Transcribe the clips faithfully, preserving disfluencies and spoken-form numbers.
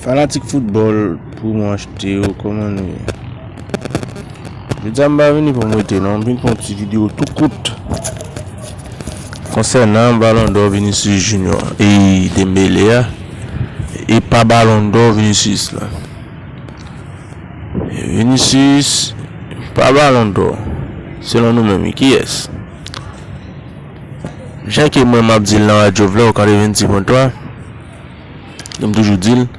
Fanatik foutbòl, pou mwen achte yo, kòman nou ye? Jodi a m pa vini pou m rete non, m vin fè yon ti videyo tou kout konsènan Ballon d'Or Vinicius Junior e Dembélé a, e pa Ballon d'Or Vinicius la. Vinicius pa Ballon d'Or, selon nou menm, kiyès? Jan ke mwen m ap di l nan radyo vle ou katrevenndis pwen twa, m toujou di l,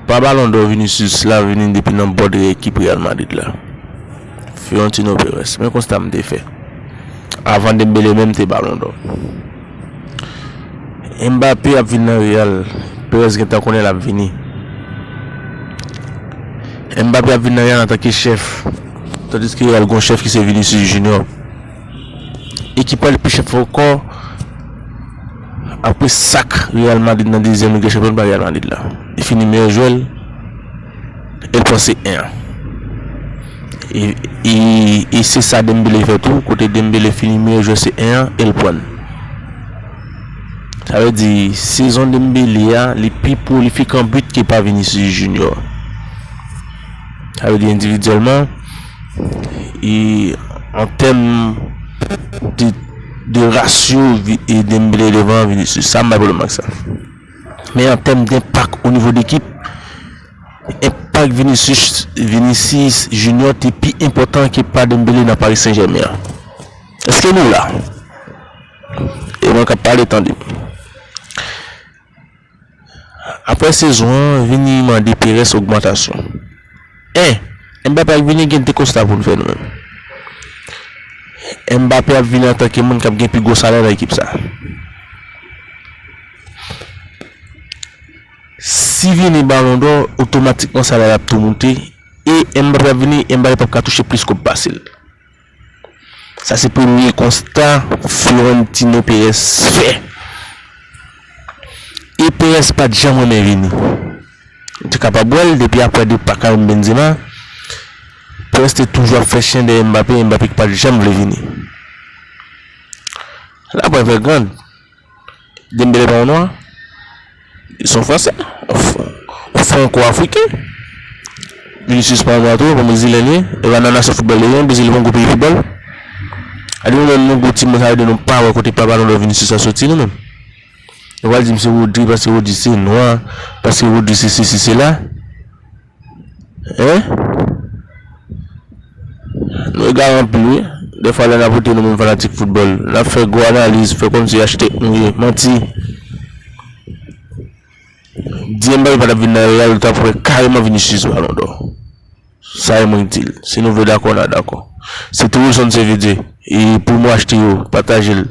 pa Ballon d'Or Vinicius la vini depi nan bòdre ekip Real Madrid la. Florentino Perez. Men konsta m te fè. Avan Dembélé menm te Ballon d'Or. Mbappé ap vin nan Real. Perez gentan konnen l ap vini. Mbappé ap vin nan Real antanke chèf. Tandiske Real gon chèf ki se Vinicius Junior. E ki pral pi chèf ankò apre sak Real Madrid nan dezyèm Liga Chanpyon pa Real Madrid la. Li fini meyè jwè l, e l pran se en an. E, e, e se sa Dembélé fè tou, kote Dembélé fini meyè jwè se en an, e l pran l. Sa vle di, sezon Dembélé a, li pi pwolifik an bit ke pa Vinicius Junior. Sa vle di, endividyèlman, e an tèm de, de rasyo, Vi- e Dembélé devan Vinicius. Sa, m pa gen pwoblèm ak sa. Men an tèm denpak o nivo dekip, enpak Vinicius, Vinicius Junior te pi enpòtan ke pa Dembélé nan Paris Saint-Germain an. Èske nou la? E mwen k ap pale, tande m. Apre sezon an, vini mande Perez ogmantasyon. En, Mbappé ap vini, gen de konsta pou n fè nou menm. Mbappé ap vini antanke moun k ap gen pi gwo salè nan ekip sa. Si vini Ballon d'Or, otomatikman salè l ap tou moute. E Mbappé ap vini, Mbappé p ap ka touche plis kòb pase l. Sa se premye konsta Florentino Perez fè. E Perez pa t janm renmen vini. Li te kapab wè l depi apre depa Karim Benzema. Perez te toujou ap fè chen dèyè Mbappé, Mbappé ki pa t janm vle vini. Laprè Evergrande, Dembélé pa yon nwa. Li se yon Fransè. Yon F- yon Franko-Afriken. Vinicius pa yon nwa tou, yon Brezilyen li ye. E pa nan nasyon foutbòl li ye, Brezil pa yon gwo peyi foutbòl. A di nou menm nou gwo timoun sa vle di nou pa wè kote pa Ballon d'Or Vinicius sa soti nou menm. Nou pral di m se Rodri, paske Rodri se nwa, paske Rodri se sesi, se la. Hein? Nou egare anpil wi. Dèfwa lè n ap rete nou menm fanatik foutbòl, n ap fè gwo analiz, fè kòmsi achte nou ye. Manti. Di Mbappé pa t ap vin nan Real, ou t ap wè kareman Vinicius Ballon d'Or. Sa e mwen k di l. Si nou vle dakò, n a dakò. Se te Wilson Sevidye. E pou mwen achte yo, pataje l.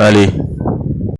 Ale,